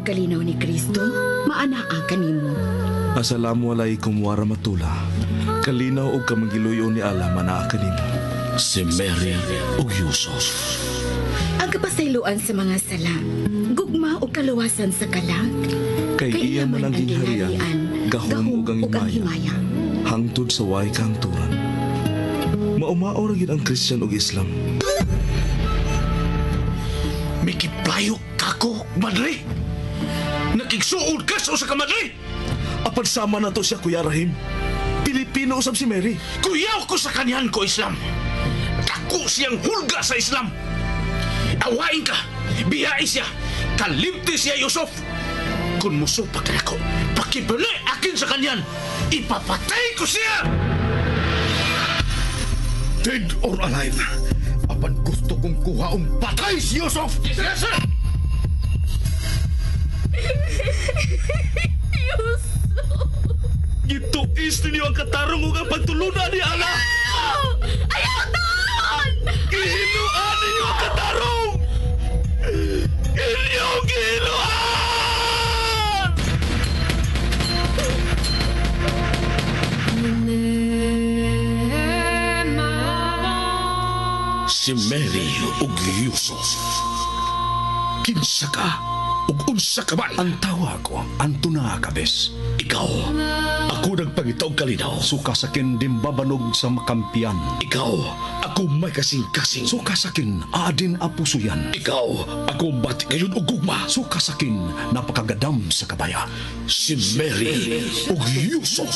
Kalinaw ni Kristo maanaa kanimo. Assalamu alaikum warahmatullah. Kalinaw og kamangiluyo ni Allah manaa kanimo. Si Mary ug Yusuf. Ang kapasayloan sa mga sala, gugma ug kaluwasan sa kalag. Kay iya man ang gingharian, gahom ug ang himaya. Hangtod sa way kahangturan. Maumao ra gyud ang Christian ug Islam. Mikiplayo kako, madre. Nakigsuod ka sa usa ka madre. Apan sama na to siya, Kuya Rahim. Pilipino usab si Mary. Kuyaw ko sa kanyan ko, Islam. Dako siyang hulga sa Islam. Awain ka, biyai siya, kalimti siya, Yusuf. Kung musupak ka nako, pakibali akin sa kanyan, ipapatay ko siya! Dead or alive, apan gusto kong kuhaong patay si Yusuf! Yes, sir! Gituis ninyo ang katarong ug ang pagtulunan ni Allah. Ayaw taon! Gihinuan ninyo ang katarong! Inyong gihinuan! Si Mary ug Yusuf. Kinsa ka ug unsa ka man? Ang tawa ko, Antona Cabes. Ikaw, ako nagpangita og kalinaw. Suka sakin dimbabanog sa makampiyan. Ikaw, ako may kasing-kasing. Suka sakin adin apusuyan. Ikaw, ako bati ngayon og gugma. Suka sakin napakagadam sa kabaya. Si Mary ug Yusuf.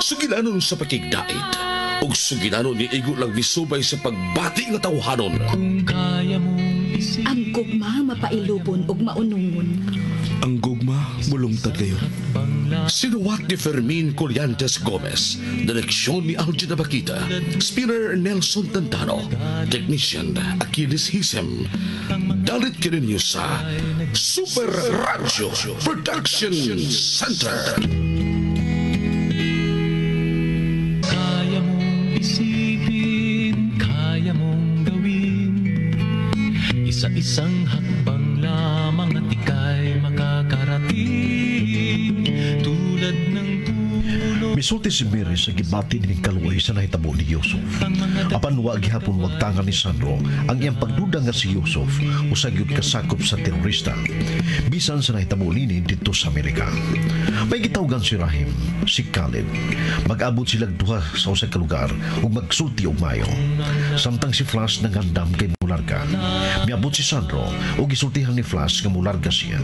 Sugilanon sa pakigdait ug sugilanon ni igo lang misubay sa pagbati nga tawhanon. Ang gugma mapailubon ug maunungon. Ang gugma mulungtad kayo. Sinuwat ni Fermin Collantes Gomez, direksyon ni Algin Abakita, spinner Nelson Tantano, technician Achilles Hisem. Dalit kininyo sa Super Radio Production Center. Kaya mong isipin, kaya mong gawin. Isa-isang hakbang lamang at ika'y makakarating. Tulad ng puno Misulti si Mary sa gibati ni kaluoy sa nahitabo ni Yusuf. Apan wa gihapon wagtangan ni Sandro ang iyang pagduda nga si Yusuf usa gyud kasakop sa terorista. Bisan sa nahitabo nini didto sa Amerika. May gitawgan si Rahim, si Khaled. Mag-abot sila duha sa usa ka lugar ug magsulti og maayo. Samtang si Flash nangandam kay mularga. Miabot si Sandro ug gisultihan ni Flash nga mularga siya.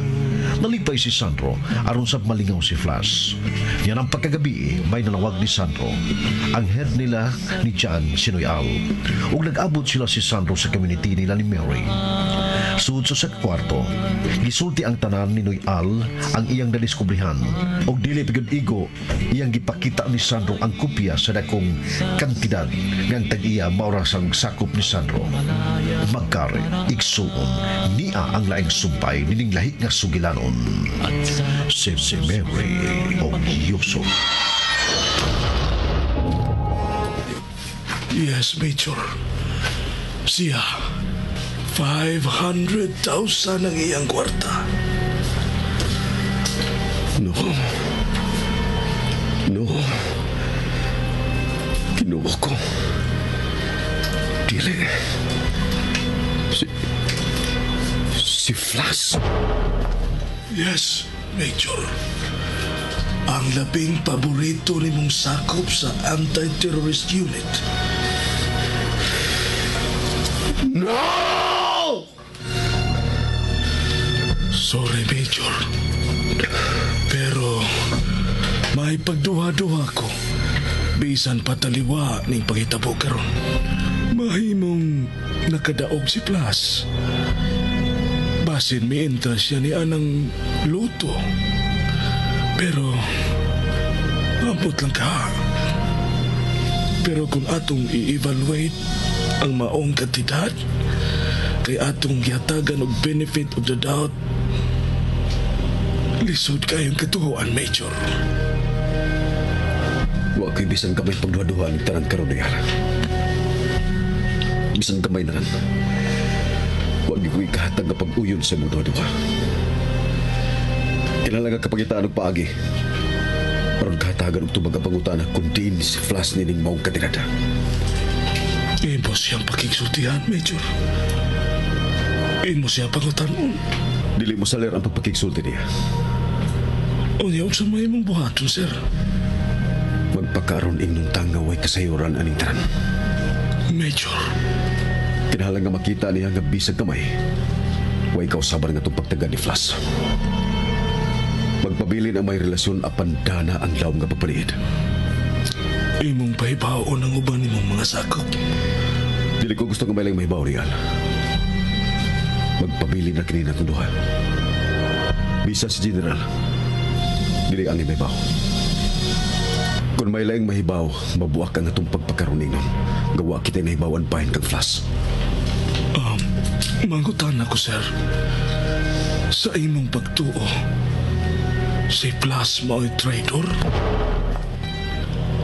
Nalipay si Sandro aron sab malingaw si Flash. Yan ang pagkagabi may nanawag ni Sandro. Ang head nila ni John Sinoyal. Ug nag-abot sila si Sandro sa community nila ni Mary. Sud sa kwarto, gisulti ang tanan ni Noyal ang iyang nadiskubrihan. Og dili pa gyud igo, iyang gipakita ni Sandro ang kopya sa dakong kantidad nga ang tag-iya mao ra sang sakop ni Sandro. Magkare, igsuon, niya ang laing sumpay nining lahi nga sugilanon. Si Mary og Yusuf. Yes, Major. Siya, 500,000 ang iyang kwarta. No. No. Kinuha ko. Dili. Si Flash. Yes, Major. Ang labing paborito ni mong sakop sa anti-terrorist unit. No! Sorry, Major. Pero may pagduha-duha ko. Bisan pataliwa ning pangitabo karon. Mahimong nakadaog si Plas. Basin mientra siya ni anang luto. Pero ambot lang ka. Pero kung atong i-evaluate ang maong kantidad, kay atong gihatagan og benefit of the doubt, lisod kayong katuhuan, Major. Wa ko'y bisan kamay pagduha-duha ng tanan karon niya. Bisan kamay na lang. Wa gyud ko'y kahatag nga pag-uyon sa imong duha-duha. Kinahanglan ka kapagitaan og paagi. Aron kahatagan og tubag ang pangutana kung diin si Flash nining maong katirada. Imo siyang pakigsultihan, Major. Imo siya pangutanon. Dili mo saler ang pagpakigsulti niya. Unya, unsa may imong buhaton, sir? Magpakaroon ingnong tanga way kasayuran aning tanan. Major. Kinahanglan nga makita niya nga bisag kamay. Way kausaban nga itong pagtaga ni Flash. Magpabilin ang may relasyon apan dana ang lawom nga pagpaniid. Imong pahibaon ang uban nimong mga sakop. Dili ko gusto nga may lang mahibaw, Real. Magpabilin na kini natong duha. Bisa si General, dili ang imahibaw. Kung may laing mahibaw, mabuak ang atong pagpakaroon nun. Gawa kita nahibawan bahin kang Flash. Mangutan ako, sir. Sa imong pagtuo, si Flash mao'y traitor?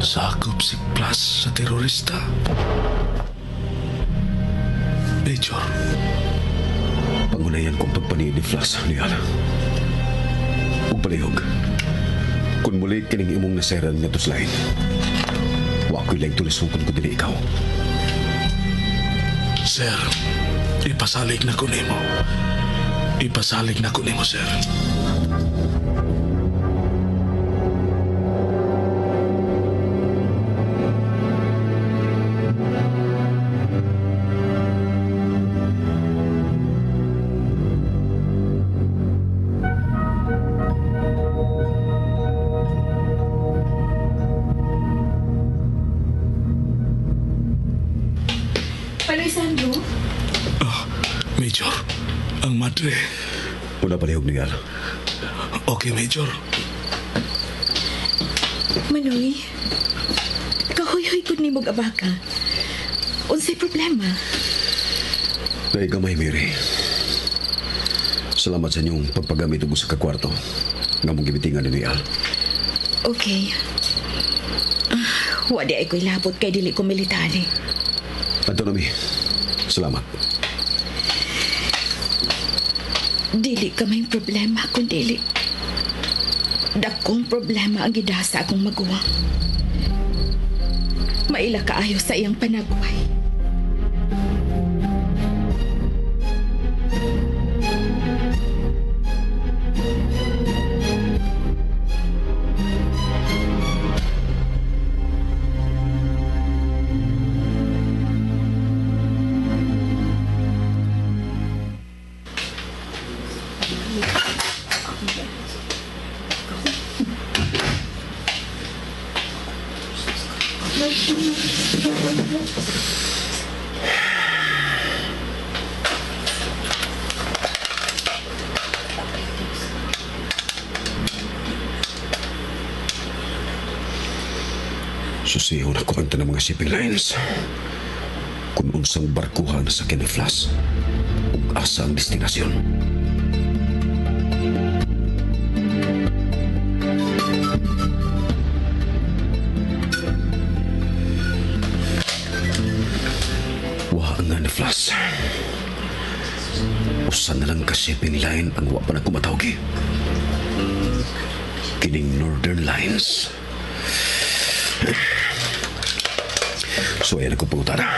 Sakop si Flash sa terorista? Major. Pangunayan kong pagpaniid ni Flash, Nial. Ug palihog. Kung muli kining imong nasairan nga tuslain, wa ko'y laing tulisong kung dili ikaw. Sir, ipasalig na ko nimo. Ipasalig na ko nimo, sir. Sandro? Major, ang madre. Una palihog ni Al. Okay, Major. Manoy, kahoy-hoy ko ni mong abaka. Unsay problema? Dahil gamay, Mary. Salamat sa inyong pagpagamit og usa ka kwarto. Nga mong gibitingan ni Al. Okay. Wa di ay ko'y labot kay dili ko military. Ato nami. Salamat. Dili ka may problema kung dili. Dakong problema ang gidasa akong maguwang. Maila kaayo sa iyang panagway. Susiyon ako ang tanang mga shipping lines. Kung unsang barkuhan sa ni Flash, ug asa ang destinasyon. Wa nga ni Flash. Usa na lang ka shipping line ang wa pa nagkumatawgi. Kining Northern Lines. So, ayan ako pangutana.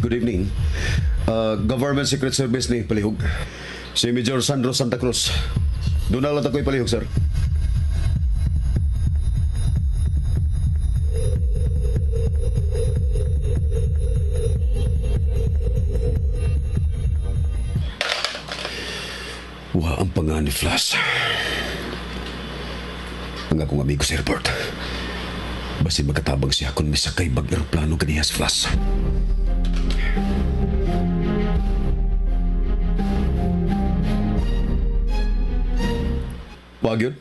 Good evening. Government Secret Service ni Palihog. Si Major Sandro Santa Cruz. Doon na lang ako'y palihog, sir. Wa ang pangan ni Flash. Ang akong amigo sa airport. Basin magkatabang siya kung misakay bag eroplano kaniya si Flash. Wag yun?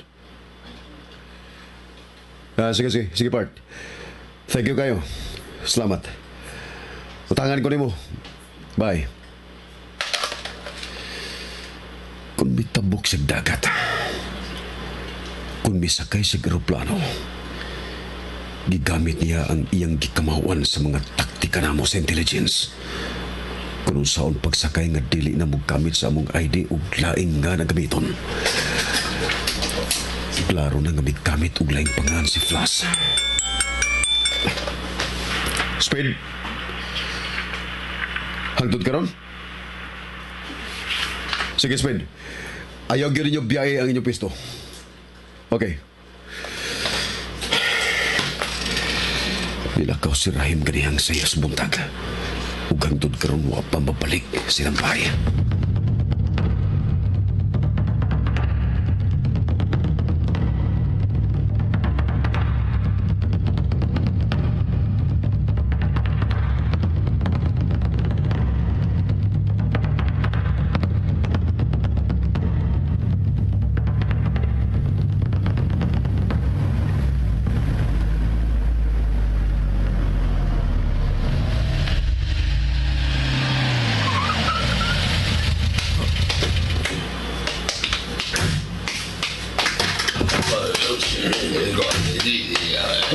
Sige, part. Thank you kayo. Salamat. Utangan ko nimo. Bye. Kung mitabok sa dagat, kung misakay sa eroplano, gigamit niya ang iyang gikamawan sa mga taktika namo sa intelligence. Kung unsaon pagsakay nga dili na mogamit sa among ID ug laing nga nagamiton. Klaro na nga migamit og laing pangalan si Flash. Speed! Hangtod karon? Sige, Speed. Ayaw gyud ninyo biyahe ang inyong pisto. Okay. Nilakaw si Rahim ganihang sayas buntag. Ug hangtod karon wa pa mabalik silang bahay.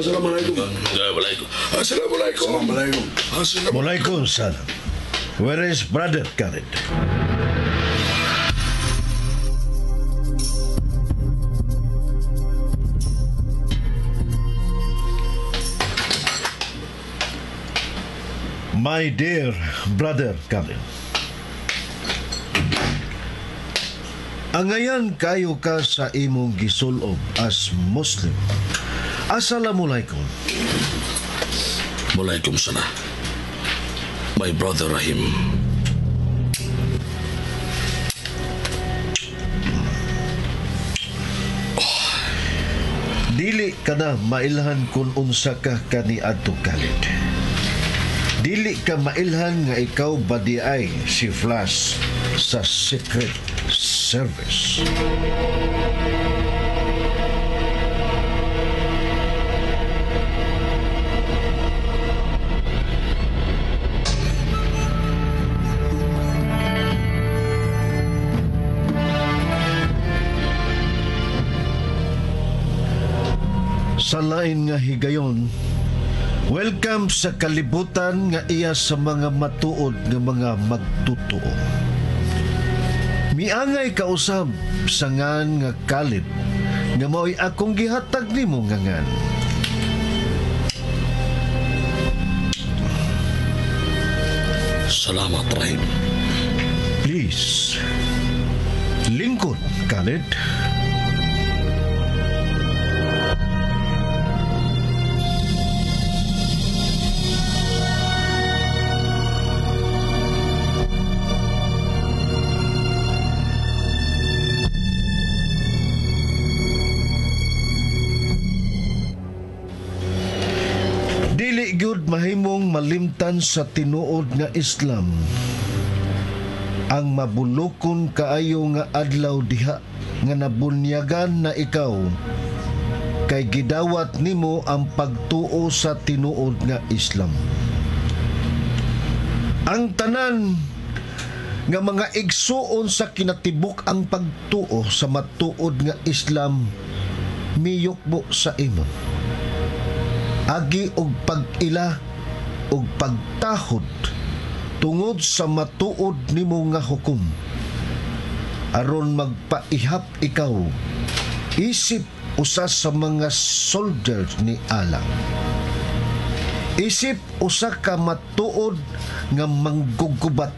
Assalamualaikum. Assalamualaikum. Assalamualaikum. Walaikum salam. Where is brother Khalid? My dear brother Khalid. Angayan kayo ka sa imong gisulob as Muslim. Assalamualaikum. Walaikum sana. My brother Rahim. Dili ka na mailhan kung unsa ka kaniadto Khalid. Dili ka mailhan nga ikaw ba di ay si Flash sa Secret Service. Sa lain nga higayon, welcome sa kalibutan nga iya sa mga matuod nga mga magtutuo. Miangay kausab sa ngan nga Khalid nga mao'y akong gihatag nimo nga ngan. Salamat, Rahim. Please, lingkod, Khalid. Dili gyud mahimong malimtan sa tinuod nga Islam ang mabulokon kaayo nga adlaw diha nga nabunyagan na ikaw kay gidawat nimo ang pagtuo sa tinuod nga Islam. Ang tanan nga mga igsuon sa kinatibuk ang pagtuo sa matuod nga Islam miyukbo sa imo. Agi og pag-ila og pagtahod tungod sa matuod nimo nga hukom. Aron magpaihap ikaw, isip usa sa mga soldiers ni Allah. Isip usa ka matuod nga manggugubat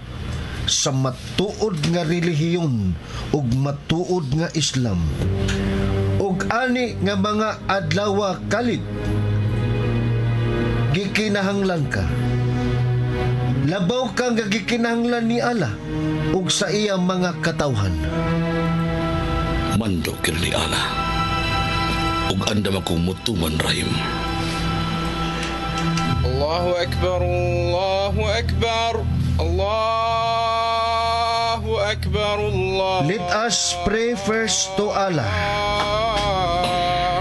sa matuod nga relihiyon ug matuod nga Islam. Ug ani nga mga adlawa Khalid, gikinahanglan ka. Labaw ka nga gikinahanglan ni Allah ug sa iya mga katawhan. Mando kir ni Allah ug andam akong mutuman, Rahim. Allahu Akbar, Allahu Akbar, Allahu Akbar, Allah. Let us pray first to Allah.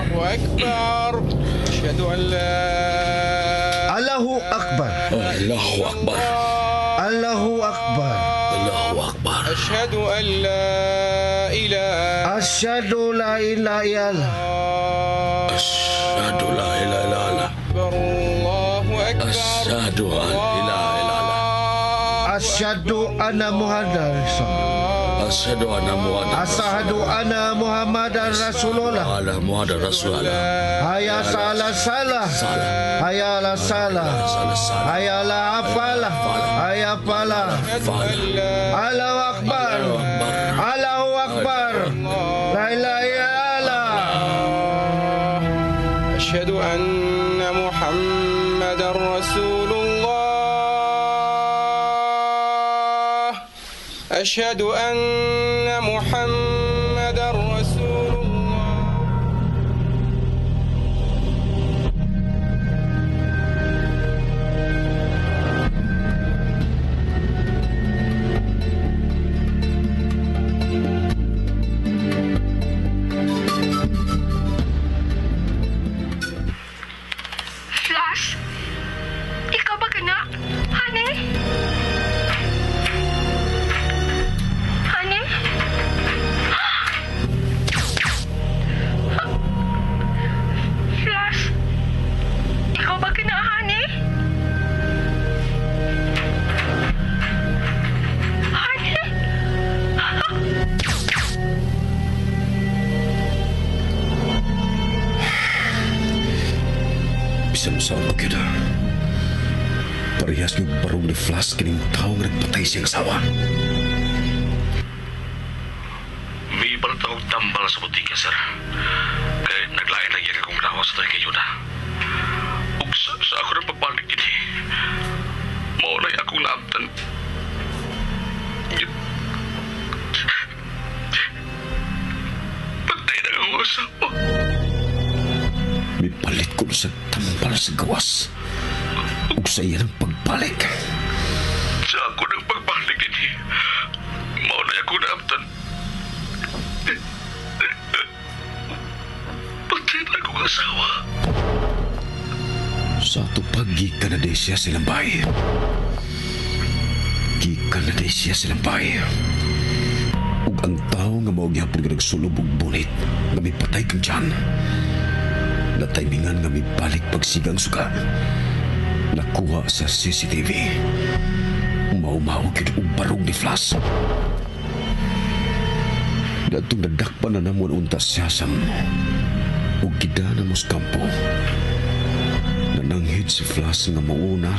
Allahu Akbar. Ashhadu an la Allahu Akbar. Allahu Akbar. Allahu Akbar. Allahu Akbar. Ashhadu an la ilaha. Ashhadu la ilaha illallah. Ashhadu la ilaha illallah. Allahu Akbar. Ashhadu an ilaha illallah. Asyhadu anna Muhammadan Asyhadu anna Muhammadan Asyhadu anna Muhammadan Rasulullah. Ala Muhammadan Rasulullah. Hayya ala salah. Hayya ala salah. Hayya ala falah. Hayya falah. Allahu akbar. Allahu akbar. La ilaha illallah. Asyhadu anna Muhammadan Rasulullah. Asyhadu anna Muhammadan Rasulullah. Flash? Ikaw ba kana? Honey? Honey? Flash? Ikaw ba kana, honey? Honey? Bisan mo saan ko kita. Parehas ng barong ni Flash kining tao nga nagpatay siyang asawa. May balat akong tambal sa butika, sir. Kaya naglain lagi akong lawas sa kay Yuna. Ug sa ako ng pagbalik ini, maunay akong naabtan. Patay na ang asawa. May palit ko sa tambal sa gawas. Ug sa iya ng pagbalik. Sa ako ng pagbalik ini, maunay akong naabtan. Patay na akong asawa. Sa ato pag gikan na di siya silang bahay. Gikan na di siya silang bahay. Ug ang tao nga mao gihapon nga nagsulob og bunit nga may patay kang tiyan. Nataymingan nga may balik pagsigang suka. Nakuha sa CCTV. Mao-mao gyud og barog ni Flash. Datong nadakpan na namon unta siya sam. Ug gidana mo sa kampo. Nananghid si Flash nga muuna.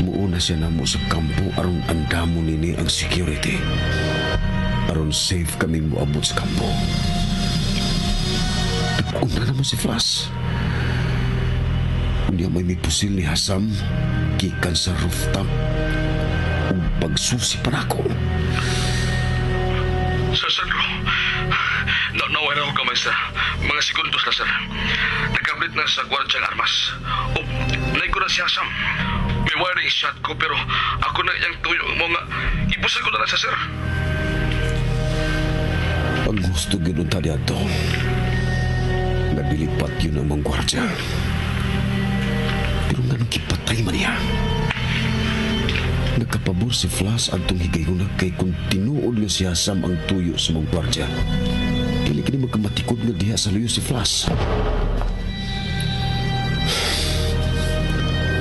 Muuna siya namo sa kampo aron andamo nini ang security. Aron safe kami moabot sa kampo. Una naman si Flash. Unya may mipusil ni Hasam gikan sa rooftop. Ug pagsusi pa nako. Sir Sandro, naway na ako kamay, sir. Mga segundos na, sir. Nagkablit na sa gwardyang armas. O, naigo na si Hasam. May wiring shot ko pero ako na iyang tuyo mo nga. Ibusan ko na lang siya, sir. Ang gusto gyud unta diadto. Nadilipat yun ang mga gwardya. Pero nga nung kipatay man niya. Nagkapabor si Flash adtong higayuna kay kung tinuod nga si Hasam ang tuyo sa mga gwardya. Dili kini magkamatikod nga diha sa luyo si Flash.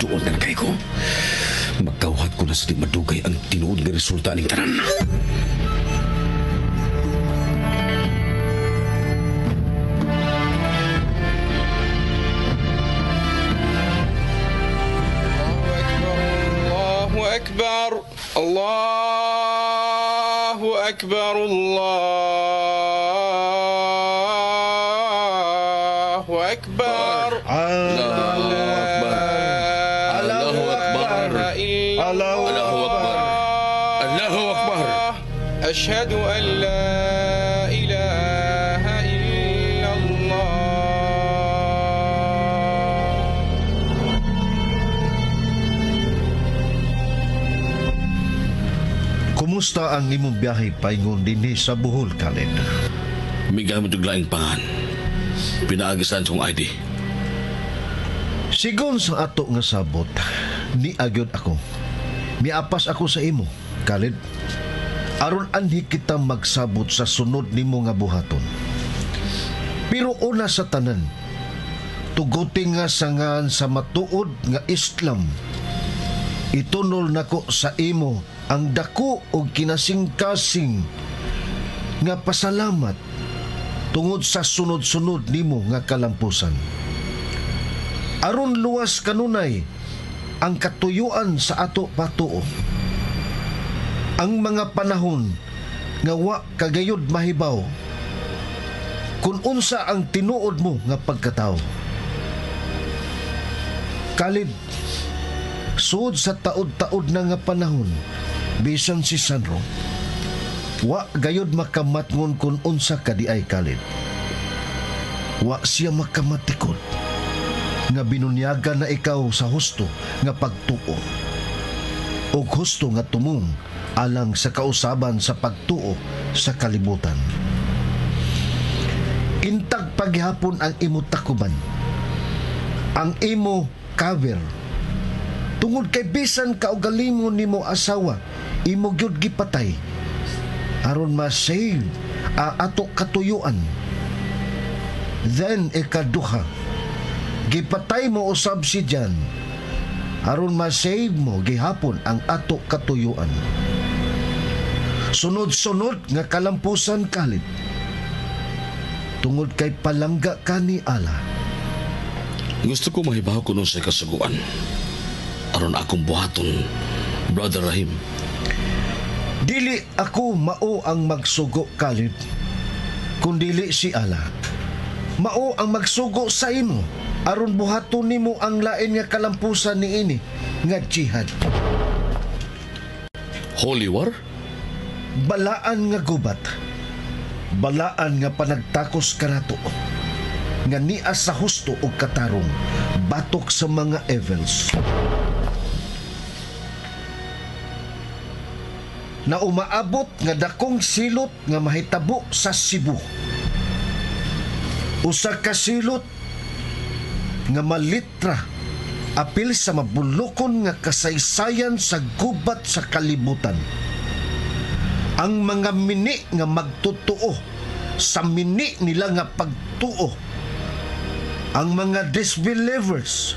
Tuod na kay ko. Magkauhat ko na sa di madugay ang tinuod nga resulta ning tanan. Allahu akbar, Allahu akbar, Allahu akbar. Allahu akbar. Allahu akbar. Allahu akbar. Allahu akbar. Asyhadu an la ilaha illallah. Kumusta ang imong biyahe paingon dinhi sa Bohol, Khaled? Migamit og laing pangan. Pinaagisan kong ID. Sigon sa ato nga sabot, niagyod ako. Miapas ako sa imo, Khaled. Aron anhi kita magsabot sa sunod nimo nga buhaton. Pero una sa tanan, tuguti nga sangan sa matuod nga Islam Itunol nako sa imo ang dako og kinasingkasing nga pasalamat tungod sa sunod-sunod nimo nga kalampusan. Aron luwas kanunay ang katuyuan sa ato patuo. Ang mga panahon nga wa kagayod mahibaw kung unsa ang tinuod mo nga pagkatao. Kalid, sud sa taod-taod na nga panahon, bisan si Sandro, wa gayod makamatngon kung unsa kadiay Kalid. Wa siya makamatikod nga binunyagan na ikaw sa husto nga pagtuo o husto nga tumong alang sa kausaban sa pagtuo sa kalibutan. Intag paghapon ang imo takuban, ang imo cover. Tungod kay bisan kaugalingon nimo asawa, imo gyud gipatay aron ma-save ato katuyuan. Then ikaduha, gipatay mo usab si Jan aron ma-save mo gihapon ang ato katuyuan. Sunod-sunod nga kalampusan Kalid, tungod kay palangga ka ni Allah. Gusto ko mahibaw kuno sa kasuguan aron akong buhaton, Brother Rahim. Dili ako mao ang magsugo, Kalid, kundili si Allah. Mao ang magsugo sa imo aron buhaton nimo ang lain nga kalampusan niini nga jihad. Holy war? Balaan nga gubat. Balaan nga panagtakos kanato nga nia sa husto og katarong batok sa mga evils. Na umaabot nga dakong silot nga mahitabo sa Cebu. Usa ka silot nga malitra apil sa mabulokon nga kasaysayan sa gubat sa kalibutan. Ang mga mini nga magtotoo sa mini nila nga pagtuo. Ang mga disbelievers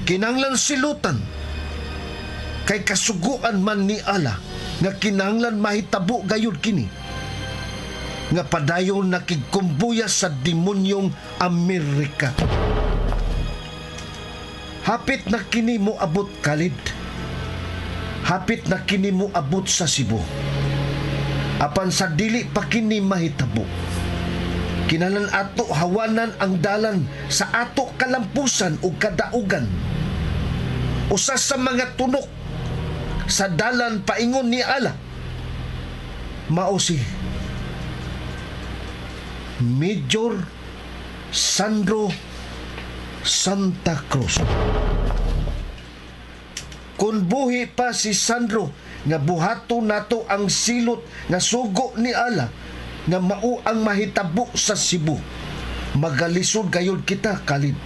kinahanglan silutan kay kasuguan man ni Allah nga kinahanglan mahitabo gayud kini nga padayon nakigkumbuya sa demonyong Amerika. Hapit na kini mo abot, Kalid. Hapit na kini mo abot sa Cebu. Apan sa dili pa kini mahitabo, kinahanglan ato hawanan ang dalan sa ato kalampusan o kadaugan. Usa sa mga tunok sa dalan paingon ni Allah mao si Major Sandro Santa Cruz. Kung buhi pa si Sandro nga buhato nato ang silot nga sugo ni Allah nga mao ang mahitabo sa Cebu, magalisod gayud kita, Kalid.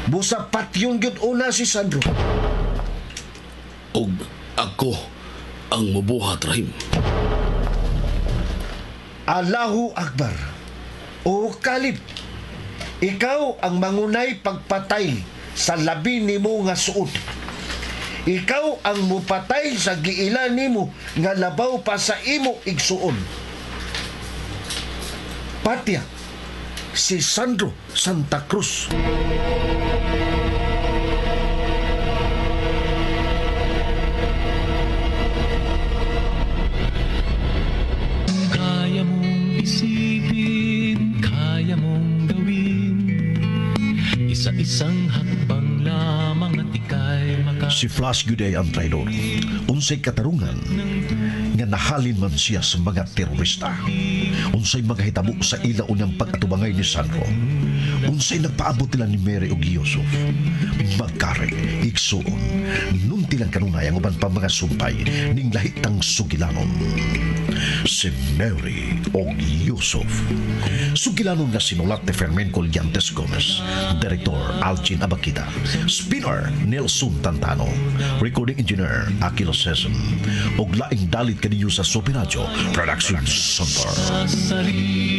Busa patyon gyud una si Sandro. Og ako ang mubuhat, Rahim. Allahu Akbar. O Kalid, ikaw ang mangunay pagpatay sa labi nimo nga suod. Ikaw ang mupatay sa giila nimo nga labaw pa sa imo igsuon. Patya si Sandro Santa Cruz. Kaya mong isipin, kaya mong gawin. Isa-isang hakbang lamang at ika'y maka... Si Flash Guday ang traidor. Unsay katarungan nga nahalin man siya sa mga terorista. Unsay mga hitabo sa ila unyang pag-atubangay ni Sandro. Unsay nagpaabot nila ni Mary og Yusuf. Magkare, igsuon, nunti lang kanunay ang uban pa mga sumpay ning lahitang sugilanon. Si Mary og Yusuf. Sugilanon nga sinulat ni Fermin Collantes Gomez, Director Alchin Abakita, Spinner Nelson Tantano, Recording Engineer Akil Sesam, og laing dalit kaninyo sa Super Radio Production Center. Sa sarili.